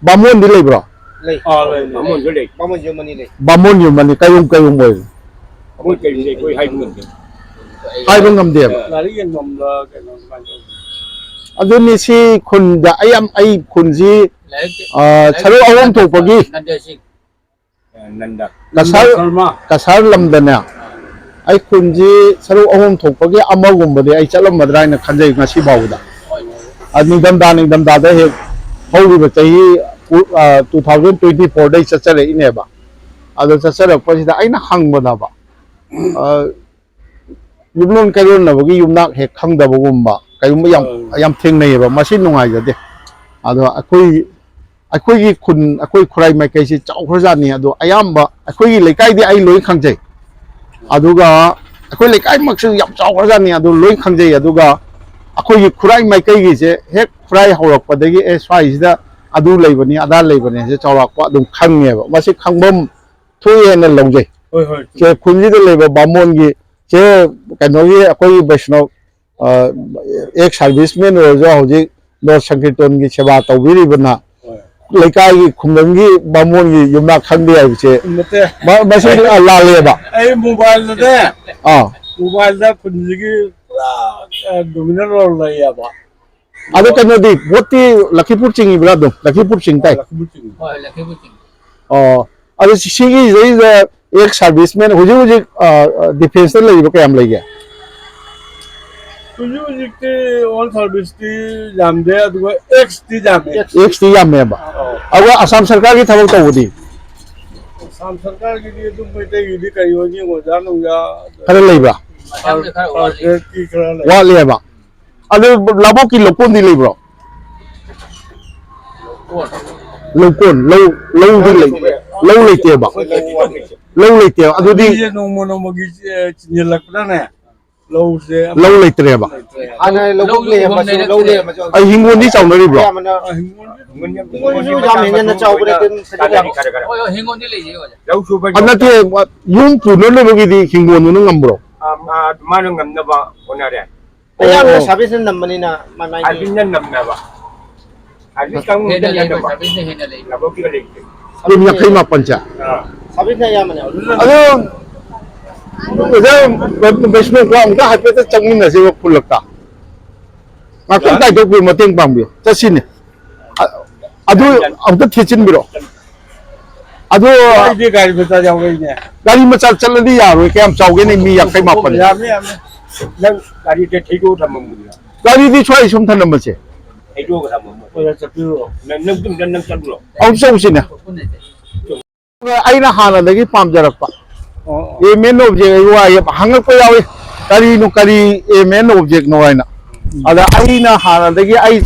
ꯕꯥꯃꯣꯟꯗꯤ ꯂꯩꯕ꯭ꯔꯣ? ꯂꯩ꯫ ꯑꯥ, ꯂꯩ, ꯂꯩ꯫ ꯕꯥꯃꯣꯟꯁꯨ ꯂꯩ꯫ ꯕꯥꯃꯣꯟ ꯌꯨꯝ ꯑꯅꯤ ꯂꯩ꯫ ꯕꯥꯃꯣꯟ ꯌꯨꯝ ꯑꯅꯤ, ꯀꯩꯔꯨꯝ ꯀꯩꯔꯨꯝ ꯑꯣꯏ? ꯃꯣꯏ ꯀꯩꯔꯨꯝꯗꯤ ꯑꯩꯈꯣꯏ ꯍꯥꯏꯕ ꯉꯝꯗꯦ꯫ ꯍꯥꯏꯕ ꯉꯝꯗꯦꯕ꯫ ꯑꯥ꯫ ꯂꯥꯏꯔꯤꯛ ꯌꯦꯟꯐꯝꯗ ꯀꯩꯅꯣ ꯑꯗꯨꯃꯥꯏꯅ ꯇꯧꯕ꯫ ꯑꯗꯨꯅꯤ ꯁꯤ ꯈꯨꯟꯗ ꯑꯩ ꯌꯥꯝ, ꯑꯩ ꯈꯨꯟꯁꯤ, ꯂꯥꯏꯔꯤꯛ-, ꯑꯥ, ꯂꯥꯏꯔꯤꯛ ꯁꯔꯨꯛ ꯑꯍꯨꯝ ꯊꯣꯛꯄꯒꯤ ꯅꯟꯗꯦ ꯁꯤꯡ꯫ ꯅꯟꯗ꯫ ꯀꯁꯥꯔ, ꯅꯟꯗ ꯁꯔꯃ꯫ ꯀꯁꯥꯔ ꯂꯝꯗꯅꯦ, ꯑꯩ ꯈꯨꯟꯁꯤ ꯁꯔꯨꯛ ꯑꯍꯨꯝ ꯊꯣꯛꯄꯒꯤ ꯑꯃꯒꯨꯝꯕꯗꯤ ꯑꯩ ꯆꯠꯂꯝꯃꯗ꯭ꯔꯥ ꯍꯥꯏꯅ ꯈꯟꯖꯩ ꯉꯁꯤ ꯐꯥꯎꯕꯗ꯫ ꯑ, ꯅꯤꯡꯊꯝꯊꯥ, ꯅꯤꯡꯊꯝꯊꯥꯗ ꯍꯦꯛ ꯍꯧꯈꯤꯕ ꯆꯍꯤ, ꯑ, two thousand twenty fourꯗꯩ ꯆꯠꯆꯔꯛꯏꯅꯦꯕ꯫ ꯑꯗꯣ ꯆꯠꯆꯔꯛꯄꯁꯤꯗ ꯑꯩꯅ ꯍꯪꯕꯗꯕ, ꯑ, ꯌꯨꯝꯂꯣꯟ ꯀꯩꯔꯣꯟꯅꯕꯒꯤ ꯌꯨꯝꯅꯥꯛ ꯍꯦꯛ ꯈꯪꯗꯕꯒꯨꯝꯕ ꯀꯩꯒꯨꯝꯕ ꯌꯥꯝ, ꯑꯥ꯫ ꯌꯥꯝ ꯊꯦꯡꯅꯩꯌꯦꯕ꯫ ꯃꯁꯤ ꯅꯨꯡꯉꯥꯏꯖꯗꯦ꯫ ꯑꯗꯣ ꯑꯩꯈꯣꯏ, ꯑꯩꯈꯣꯏꯒꯤ ꯈꯨꯟ, ꯑꯩꯈꯣꯏ ꯈꯨꯔꯥꯏ ꯃꯥꯏꯀꯩꯁꯤ ꯆꯥꯎꯈ꯭ꯔꯖꯥꯠꯅꯤ꯫ ꯑꯗꯣ ꯑꯌꯥꯝꯕ ꯑꯩꯈꯣꯏꯒꯤ ꯂꯩꯀꯥꯏꯗꯤ ꯑꯩ ꯂꯣꯏ ꯈꯪꯖꯩ꯫ ꯑꯗꯨꯒ ꯑꯩꯈꯣꯏ ꯂꯩꯀꯥꯏꯃꯛꯁꯨ ꯌꯥꯝ ꯆꯥꯎꯈ꯭ꯔꯖꯥꯠꯅꯤ꯫ ꯑꯗꯨ ꯂꯣꯏ ꯈꯪꯖꯩ꯫ ꯑꯗꯨꯒ ꯑꯩꯈꯣꯏꯒꯤ ꯈꯨꯔꯥꯏ ꯃꯥꯏꯀꯩꯒꯤꯁꯦ ꯍꯦꯛ ꯈꯨꯔꯥꯏ ꯍꯧꯔꯛꯄꯗꯒꯤ, "ꯑꯦ, ꯁ꯭ꯋꯥꯏꯁꯤꯗ ꯑꯗꯨ ꯂꯩꯕꯅꯤ, ꯑꯗꯥ ꯂꯩꯕꯅꯤ" ꯍꯥꯏꯁꯦ ꯆꯥꯎꯔꯥꯛꯄ ꯑꯗꯨꯝ ꯈꯪꯉꯦꯕ꯫ ꯃꯁꯤ ꯈꯪꯐꯝ ꯊꯣꯛꯑꯦꯅ ꯂꯧꯖꯩ꯫ ꯍꯣꯏ, ꯍꯣꯏ, ꯆꯨꯝꯃꯤ꯫ ꯁꯦ ꯈꯨꯟꯁꯤꯗ ꯂꯩꯕ ꯕꯥꯃꯣꯟꯒꯤ, ꯁꯦ ꯀꯩꯅꯣꯒꯤ, ꯑꯩꯈꯣꯏꯒꯤ ꯕꯩꯁꯅꯣꯞ ꯑꯦꯛꯁ ꯁꯥꯔꯚꯤꯁꯃꯦꯟ ꯑꯣꯏꯔꯁꯨ ꯍꯧꯖꯤꯛ ꯂꯣꯔꯗ ꯁꯪꯀꯤꯔꯇꯣꯟꯒꯤ ꯁꯦꯕꯥ ꯇꯧꯕꯤꯔꯤꯕꯅ ꯍꯣꯏ꯫ ꯂꯩꯀꯥꯏꯒꯤ ꯈꯨꯡꯒꯪꯒꯤ ꯕꯥꯃꯣꯟꯒꯤ ꯌꯨꯝꯅꯥꯛ ꯈꯪꯗꯦ ꯍꯥꯏꯕꯁꯦ ꯅꯠꯇꯦ꯫ ꯃ- ꯃꯁꯤ ꯂꯥꯜꯂꯦꯕ꯫ ꯑꯩ ꯃꯣꯕꯥꯏꯜꯗꯅꯦ, ꯑꯥ ꯃꯣꯕꯥꯏꯜꯗ ꯈꯨꯟꯁꯤꯒꯤ ꯄꯨꯔꯥ ꯗꯣꯃꯤꯅꯔ ꯔꯣꯜ ꯂꯩꯌꯦꯕ꯫ ꯑꯗꯣ ꯀꯩꯅꯣꯗꯤ, ꯚꯣꯠꯇꯤ ꯂꯈꯤꯄꯨꯔ ꯆꯤꯡꯉꯤꯕ꯭ꯔꯥ? ꯑꯗꯨꯝ ꯂꯈꯤꯄꯨꯔ ꯆꯤꯡ ꯇꯥꯏ꯫ ꯂꯈꯤꯄꯨꯔ ꯆꯤꯡꯉꯤ꯫ ꯍꯣꯏ, ꯂꯈꯤꯄꯨꯔ ꯆꯤꯡ꯫ ꯑꯣ, ꯑꯗꯣ ꯁꯤꯒꯤꯁꯤꯗꯩꯗ ꯑꯦꯛꯁ ꯁꯥꯔꯚꯤꯁꯃꯦꯟ ꯍꯧꯖꯤꯛ ꯍꯧꯖꯤꯛ ꯗꯤꯐꯦꯟꯁꯇ ꯂꯩꯔꯤꯕ ꯀꯌꯥꯝ ꯂꯩꯒꯦ? ꯍꯧꯖꯤꯛ ꯍꯧꯖꯤꯛꯇꯤ ꯑꯣꯜ ꯁꯥꯔꯚꯤꯁꯇꯤ ꯌꯥꯝꯗꯦ, ꯑꯗꯨꯒ ꯑꯦꯛꯁꯇꯤ ꯌꯥꯝꯃꯦ꯫ ꯑꯦꯛꯁꯇꯤ ꯌꯥꯝꯃꯦꯕ꯫ ꯑꯧ꯫ ꯑꯗꯨꯒ ꯑꯁꯥꯝ ꯁꯔꯀꯥꯔꯒꯤ ꯊꯕꯛ ꯇꯧꯕꯗꯤ? ꯑꯁꯥꯝ ꯁꯔꯀꯥꯔꯒꯤꯗꯤ ꯑꯗꯨꯝ ꯃꯩꯇꯩꯒꯤꯗꯤ ꯀꯔꯤ ꯑꯣꯏꯅꯤ, ꯑꯣꯖꯥ ꯅꯨꯡꯖꯥ ꯈꯔ ꯂꯩꯕ꯭ꯔꯥ? ꯃꯌꯥꯝꯗꯤ ꯈꯔ ꯋꯥꯠꯂꯤ꯫ ꯄ꯭ꯔꯥꯏꯚꯦꯠꯀꯤ ꯈꯔ ꯂꯩ꯫ ꯋꯥꯠꯂꯦꯕ꯫ ꯑꯗꯨ ꯂꯧꯕꯨꯛꯀꯤ ꯂꯧꯀꯣꯟꯗꯤ ꯂꯩꯕ꯭ꯔꯣ? ꯀꯣꯟ꯫ ꯂꯧꯀꯣꯟ, ꯂꯧ, ꯂꯧꯗꯤ ꯂꯩ, ꯂꯧ ꯂꯩꯇꯦꯕ꯫ ꯂꯧ ꯂꯩꯇꯦꯕ꯫ ꯑꯗꯨꯗꯤ ꯃꯤꯁꯦ ꯅꯣꯡꯃ ꯅꯣꯡꯃꯒꯤ ꯑꯦ, ꯆꯤꯟꯁꯤꯜꯂꯛꯄꯅꯅꯦ, ꯂꯧꯁꯦ ꯑꯃ ꯂꯧ ꯂꯩꯇ꯭ꯔꯦꯕ꯫ ꯂꯩꯇ꯭ꯔꯦ꯫ ꯍꯥꯟꯅ ꯂꯧꯕꯨꯛ ꯂꯧ ꯂꯩꯔꯝꯃꯁꯨ ꯎꯕ ꯂꯧ ꯂꯩꯔꯝꯃꯁꯨ ꯑꯩ ꯍꯤꯡꯒꯣꯜꯗꯤ ꯆꯥꯎꯅꯔꯤꯕ꯭ꯔꯣ? ꯑꯌꯥꯝꯕꯅ ꯑ, ꯍꯤꯡꯒꯣꯜꯗꯤ ꯍꯤꯡꯒꯣꯜꯁꯨ ꯌꯥꯝ ꯍꯦꯟꯅ ꯆꯥꯎꯕ ꯅꯠꯇꯦ, ꯑꯗꯨꯝ ꯈꯖꯤꯛ ꯈꯖꯤꯛ꯫ ꯍꯣꯏ, ꯍꯣꯏ, ꯍꯤꯡꯒꯣꯜꯗꯤ ꯂꯩꯌꯦ, ꯑꯣꯖꯥ꯫ ꯂꯧ ꯁꯨꯕ ꯑ, ꯅꯠꯇꯦ, ꯌꯨꯝ ꯄꯨꯅꯅꯕꯒꯤꯗꯤ ꯍꯤꯡꯒꯣꯜꯗꯨꯅ ꯉꯝꯕ꯭ꯔꯣ? ꯃꯥꯅ ꯉꯝꯅꯕ ꯍꯣꯠꯅꯔꯦ꯫ ꯑꯌꯥꯝꯕꯅ ꯑꯣ꯫ ꯁꯥꯔꯚꯤꯁꯅ ꯅꯝꯕꯅꯤꯅ ꯃꯥꯏ ꯃꯥꯏꯒꯤ ꯑꯥꯔꯃꯤꯅ ꯅꯝꯅꯕ꯫ ꯑꯥꯔꯃꯤ ꯀꯥꯡꯕꯨꯅ ꯍꯦꯟꯅ ꯂꯩꯕ, ꯅꯝꯅꯕ꯫ ꯁꯥꯔꯚꯤꯁꯅ ꯍꯦꯟꯅ ꯂꯩꯕ꯫ ꯂꯧꯕꯨꯛꯇ ꯂꯩꯇꯦ꯫ ꯌꯨꯝ ꯌꯥꯡꯈꯩ ꯃꯥꯄꯟꯁꯦ꯫ ꯑꯥ꯫ ꯁꯥꯔꯚꯤꯁꯅ ꯑꯌꯥꯝꯕꯅꯦ꯫ ꯑꯗꯣ ꯑꯣꯖꯥ ꯕꯩꯁꯅꯣ, ꯑꯃꯨꯛꯇ ꯍꯥꯏꯐꯦꯠꯇ ꯆꯪꯃꯤꯟꯅꯁꯦꯕ ꯈꯨꯜꯂꯛꯇ꯫ ꯉꯥꯛꯇꯪ ꯀꯥꯏꯊꯣꯛꯄꯤꯌꯨ, ꯃꯇꯦꯡ ꯄꯥꯡꯕꯤꯌꯨ꯫ ꯆꯠꯁꯤꯅꯦ꯫ ꯑ-, ꯑꯗꯨ ꯑꯝꯇ ꯊꯦꯠꯆꯤꯟꯕꯤꯔꯣ꯫ ꯑꯗꯣ ꯑꯩꯗꯤ ꯒꯥꯔꯤ ꯃꯆꯥ ꯌꯥꯎꯔꯛꯏꯅꯦ꯫ ꯒꯥꯔꯤ ꯃꯆꯥ ꯆꯠꯂꯗꯤ ꯌꯥꯔꯣꯏ, ꯀꯌꯥꯝ ꯆꯥꯎꯒꯦꯅꯦ, ꯃꯤ ꯌꯥꯡꯈꯩ ꯃꯥꯄꯟ꯫ ꯌꯥꯝꯃꯤ, ꯌꯥꯝꯃꯤ꯫ ꯅꯪ ꯒꯥꯔꯤꯗ ꯊꯩꯗꯣꯛꯑ ꯊꯝꯃꯝꯃꯣ꯫ ꯒꯥꯔꯤꯗꯤ ꯁ꯭ꯋꯥꯏ ꯁꯨꯝ ꯊꯅꯝꯃꯁꯦ꯫ ꯊꯩꯗꯣꯛꯑꯒ ꯊꯝꯃꯝꯃꯣ꯫ ꯑꯣꯖꯥ ꯆꯠꯄꯤꯔꯨꯔꯣ꯫ ꯅꯪ, ꯅꯪ, ꯅꯪ, ꯅꯪ ꯆꯠꯂꯨꯔꯣ꯫ ꯑꯃꯨꯛ ꯆꯧꯁꯤꯅꯦ꯫ ꯑꯩꯅ ꯍꯥꯟꯅꯗꯒꯤ ꯄꯥꯝꯖꯔꯛꯄ ꯑꯣ, ꯑꯣ꯫ ꯑꯦꯝ ꯑꯦꯟ ꯑꯣꯕꯖꯦꯛ ꯑꯩ ꯋꯥ ꯍꯪꯉꯛꯄ ꯌꯥꯎꯏ, ꯀꯔꯤꯅꯣ, ꯀꯔꯤ ꯑꯦꯝ ꯑꯦꯟ ꯑꯣꯕꯖꯦꯛꯅꯣ ꯍꯥꯏꯅ꯫ ꯑꯗ ꯑꯩꯅ ꯍꯥꯟꯅꯗꯒꯤ ꯑꯩ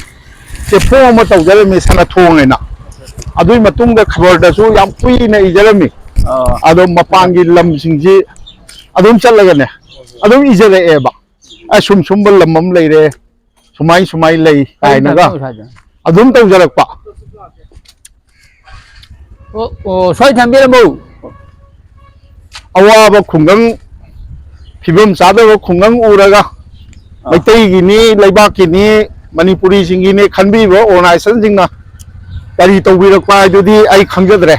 ꯆꯦꯐꯣꯡ ꯑꯃ ꯇꯧꯖꯔꯝꯃꯤ, ꯁꯅꯥꯊꯣꯡ ꯍꯥꯏꯅ꯫ ꯑꯗꯨꯒꯤ ꯃꯇꯨꯡꯗ ꯈꯕꯔꯗꯁꯨ ꯌꯥꯝ ꯀꯨꯏꯅ ꯏꯖꯔꯝꯃꯤ꯫ ꯑꯥ꯫ ꯑꯗꯣ ꯃꯄꯥꯟꯒꯤ ꯂꯝꯁꯤꯡꯁꯤ ꯑꯗꯨꯝ ꯆꯠꯂꯒꯅꯦ, ꯑꯗꯨꯝ ꯏꯖꯔꯛꯑꯦꯕ꯫ ꯑꯁꯨꯝ ꯁꯨꯝꯕ ꯂꯝ ꯑꯃ ꯂꯩꯔꯦ, ꯁꯨꯃꯥꯏ ꯁꯨꯃꯥꯏ ꯂꯩ ꯀꯥꯏꯅꯒ ꯑꯗꯨꯝ ꯇꯧꯖꯔꯛꯄ꯫ ꯑꯣ, ꯑꯣ, ꯁ꯭ꯋꯥꯏ ꯊꯝꯕꯤꯔꯝꯃꯨ꯫ ꯑꯋꯥꯕ ꯈꯨꯡꯒꯪ, ꯐꯤꯕꯝ ꯆꯥꯗꯕ ꯈꯨꯡꯒꯪ ꯎꯔꯒ ꯃꯩꯇꯩꯒꯤꯅꯤ, ꯂꯩꯕꯥꯛꯀꯤꯅꯤ, ꯃꯅꯤꯄꯨꯔꯤꯁꯤꯡꯒꯤꯅꯤ ꯈꯟꯕꯤꯕ ꯑꯣꯔꯒꯅꯥꯏꯖꯦꯁꯟꯁꯤꯡꯅ ꯀꯔꯤ ꯇꯧꯕꯤꯔꯛꯄ ꯍꯥꯏꯗꯨꯗꯤ ꯑꯩ ꯈꯪꯖꯗ꯭ꯔꯦ꯫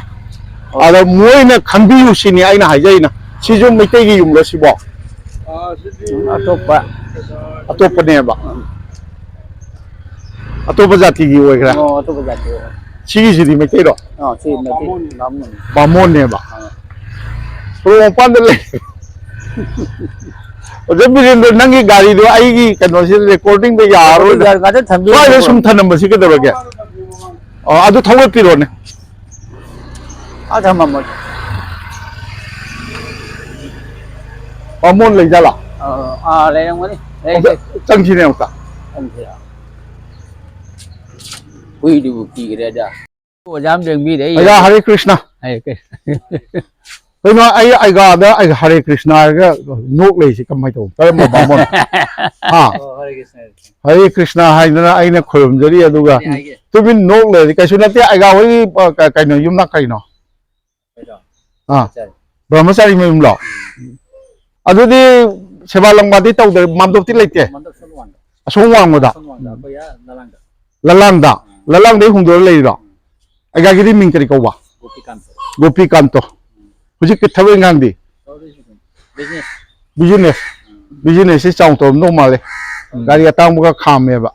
ꯑꯗ ꯃꯣꯏꯅ ꯈꯟꯕꯤꯌꯨ ꯁꯤꯅꯤ ꯑꯩꯅ ꯍꯥꯏꯖꯩꯅ꯫ ꯁꯤꯁꯨ ꯃꯩꯇꯩꯒꯤ ꯌꯨꯝꯂꯣ ꯁꯤꯕꯣ? ꯑꯇꯣꯞꯄ꯫ ꯑꯇꯣꯞꯄꯅꯦꯕ꯫ ꯑꯇꯣꯞꯄ ꯖꯥꯇꯤꯒꯤ ꯑꯣꯏꯈ꯭ꯔꯦ꯫ ꯑꯣ, ꯑꯇꯣꯞꯄ ꯖꯥꯇꯤ ꯑꯣꯏꯈ꯭ꯔꯦ꯫ ꯁꯤꯒꯤꯁꯤꯗꯤ ꯃꯩꯇꯩꯔꯣ? ꯑꯥ, ꯁꯤ ꯃꯩꯇꯩ ꯕꯥꯃꯣꯟ꯫ ꯕꯥꯃꯣꯟꯅꯦꯕ꯫ ꯑꯥ꯫ ꯁꯣꯔꯣꯛ ꯃꯄꯥꯟꯗ ꯂꯩ꯫ ꯑꯣꯖꯥ ꯕꯤꯔꯦꯟꯗ꯭ꯔ, ꯅꯪꯒꯤ ꯒꯥꯔꯤꯗꯣ ꯑꯩꯒꯤ ꯀꯩꯅꯣꯁꯤꯗ ꯔꯦꯀꯣꯔꯗꯤꯡꯗ ꯌꯥꯔꯔꯣꯏꯗ꯫ ꯒꯥꯔꯤ ꯉꯥꯛꯇ ꯊꯝꯕꯤꯔꯝꯃꯣ꯫ ꯁ꯭ꯋꯥꯏꯗ ꯁꯨꯝ ꯊꯝꯂꯝꯕꯁꯤ ꯀꯩꯗꯧꯔꯒꯦ? ꯑꯣ, ꯑꯗꯨ ꯊꯧꯒꯠꯄꯤꯔꯣꯅꯦ꯫ ꯑꯥ, ꯊꯝꯃꯝꯃꯣ꯫ ꯕꯥꯃꯣꯟ ꯂꯩꯖꯥꯠꯂꯥ? ꯑꯥ, ꯑꯥ, ꯂꯩꯔꯝꯒꯅꯤ꯫ ꯑꯝꯇ ꯂꯩꯔꯝꯒꯅꯤ꯫ ꯆꯪꯁꯤꯅꯦ ꯑꯃꯨꯛꯇ꯫ ꯆꯪꯁꯤꯔꯥ? ꯍꯨꯏꯗꯨꯕꯨ ꯀꯤꯈ꯭ꯔꯦꯗ꯫ ꯑꯣꯖꯥ ꯑꯃ ꯂꯦꯡꯕꯤꯔꯦ, ꯑꯩ ꯑꯩꯒ ꯍꯔꯦ ꯀ꯭ꯔꯤꯁꯅ꯫ ꯍꯔꯦ ꯀ꯭ꯔꯤꯁꯅ꯫ ꯀꯩꯅꯣ, ꯑꯩ ꯑꯩꯒꯥꯗ ꯑꯩꯒ ꯍꯔꯦ ꯀ꯭ꯔꯤꯁꯅ ꯍꯥꯏꯔꯒ ꯅꯣꯛ ꯂꯩꯁꯤ ꯀꯃꯥꯏꯅ ꯇꯧꯕ? ꯀꯔꯝꯕ ꯕꯥꯃꯣꯟ? ꯍꯥ? ꯑꯣ, ꯍꯔꯦ ꯀ꯭ꯔꯤꯁꯅ, ꯍꯔꯦ ꯀ꯭ꯔꯤꯁꯅ꯫ ꯍꯔꯦ ꯀ꯭ꯔꯤꯁꯅ ꯍꯥꯏꯗꯅ ꯑꯩꯅ ꯈꯣꯏꯔꯨꯝꯖꯔꯤ, ꯑꯗꯨꯒ ꯀꯔꯤ ꯍꯥꯏꯒꯦ? ꯇꯨꯃꯤꯟ ꯅꯣꯛ ꯂꯩꯔꯗꯤ ꯀꯩꯁꯨ ꯅꯠꯇꯦ꯫ ꯑꯩꯒꯥ ꯍꯣꯏꯒꯤ, ꯑ, ꯀ-, ꯀꯩꯅꯣ, ꯌꯨꯝꯅꯥꯛ ꯀꯩꯅꯣ? ꯀꯩꯅꯣ? ꯑꯥ, ꯕ꯭ꯔꯍ꯭ꯃꯆꯥꯔꯤ꯫ ꯕ꯭ꯔꯍ꯭ꯃꯆꯥꯔꯤ ꯃꯌꯨꯝꯂꯣ? ꯑꯗꯨꯗꯤ ꯁꯦꯕꯥ ꯂꯝꯕꯥꯗꯤ ꯇꯧꯗ꯭ꯔꯦ, ꯃꯥꯝꯗꯣꯞꯇꯤ ꯂꯩꯇꯦ? ꯃꯥꯝꯗꯣꯞ ꯁꯣꯝ ꯋꯥꯡꯗ꯫ ꯑꯁꯣꯝ ꯋꯥꯡꯃꯗ? ꯁꯣꯝ ꯋꯥꯡꯗ, ꯑꯩꯈꯣꯏ ꯑꯥ ꯂꯂꯥꯡꯗ꯫ ꯂꯂꯥꯡꯗ? ꯑꯥ꯫ ꯂꯂꯥꯡꯗꯩ ꯍꯣꯡꯗꯣꯛꯑ ꯂꯩꯔꯤꯔꯣ? ꯑꯩꯒꯥꯒꯤꯗꯤ ꯃꯤꯡ ꯀꯔꯤ ꯀꯧꯕ? ꯒꯣꯄꯤꯀꯥꯟꯇ꯫ ꯒꯣꯄꯤꯀꯥꯟꯇꯣ꯫ ꯍꯧꯖꯤꯛꯀꯤ ꯊꯕꯛ ꯏꯪꯈꯥꯡꯗꯤ? ꯇꯧꯔꯤꯁꯤ ꯑꯗꯨꯝ꯫ ꯕꯤꯖꯤꯅꯦꯁ꯫ ꯕꯤꯖꯤꯅꯦꯁ꯫ ꯕꯤꯖꯤꯅꯦꯁꯁꯤ ꯆꯥꯎꯅ ꯇꯧꯔꯝꯗꯧ ꯃꯥꯜꯂꯦ꯫ ꯎꯝ꯫ ꯒꯥꯔꯤ ꯑꯇꯥꯡꯕꯒ ꯈꯥꯝꯃꯦꯕ꯫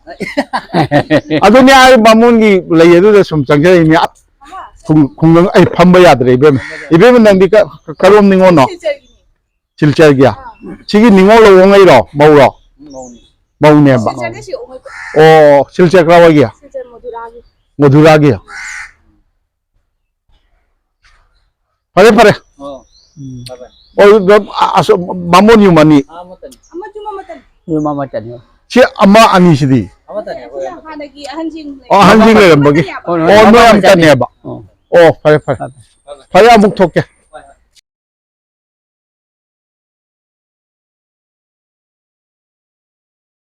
ꯑꯗꯨꯅꯦ ꯑꯩ ꯕꯥꯃꯣꯟꯒꯤ ꯂꯩ ꯑꯗꯨꯗ ꯁꯨꯝ ꯆꯪꯖꯔꯛꯏꯅꯦ꯫ ꯈꯨꯡ-, ꯈꯨꯡꯒꯪ ꯑꯩ ꯐꯝꯕ ꯌꯥꯗ꯭ꯔꯦ ꯏꯕꯦꯝꯃ꯫ ꯏꯕꯦꯝꯃ ꯅꯪꯗꯤ ꯀ-, ꯀ-, ꯀꯔꯣꯝ ꯅꯤꯉꯣꯜꯅꯣ? ꯁꯤꯜꯆꯔꯒꯤꯅꯤ꯫ ꯁꯤꯜꯆꯔꯒꯤ? ꯑꯥ꯫ ꯁꯤꯒꯤ ꯅꯤꯉꯣꯜ ꯂꯧꯕ ꯉꯩꯔꯣ? ꯃꯧꯔꯣ? ꯎꯝ, ꯃꯧꯅꯤ꯫ ꯃꯧꯅꯦꯕ꯫ ꯁꯤꯜꯆꯔꯒꯤ ꯁꯤ ꯑꯣꯡꯉꯩ꯫ ꯑꯣ, ꯁꯤꯜꯆꯔ ꯀꯔꯥꯏꯋꯥꯏꯒꯤ? ꯁꯤꯜꯆꯔ ꯃꯗꯨꯔꯥꯒꯤ꯫ ꯃꯗꯨꯔꯥꯒꯤ꯫ ꯐꯔꯦ, ꯐꯔꯦ꯫ ꯑꯣ꯫ ꯎꯝ꯫ ꯐꯔꯦ꯫ ꯑꯣ, ꯑꯗꯨꯝ ꯑ-, ꯑꯁꯣꯝ ꯕꯥꯃꯣꯟ ꯌꯨꯝ ꯑꯅꯤ꯫ ꯑꯥ, ꯑꯃꯠꯇꯅꯤ꯫ ꯑꯃ ꯌꯨꯝ ꯑꯃꯠꯇꯅꯤ꯫ ꯌꯨꯝ ꯑꯃꯠꯇꯅꯤ꯫ ꯁꯤ ꯑꯃ ꯑꯅꯤꯁꯤꯗꯤ? ꯑꯃꯠꯇꯅꯤ, ꯑꯩꯈꯣꯏ ꯁꯤꯅ ꯑꯃꯠꯇꯅꯤ꯫ ꯍꯥꯟꯅꯒꯤ ꯑꯍꯟꯁꯤꯡ ꯑꯣ, ꯑꯍꯟꯁꯤꯡ ꯂꯩꯔꯝꯕꯒꯤ꯫ ꯍꯣꯏ, ꯍꯣꯏ, ꯑꯣ, ꯅꯣꯏ ꯑꯃꯠꯇꯅꯤ꯫ ꯑꯃꯠꯇꯅꯦꯕ꯫ ꯑꯣ꯫ ꯑꯣ, ꯐꯔꯦ, ꯐꯔꯦ꯫ ꯐꯔꯦ꯫ ꯐꯔꯦ, ꯑꯃꯨꯛ ꯊꯣꯛꯀꯦ꯫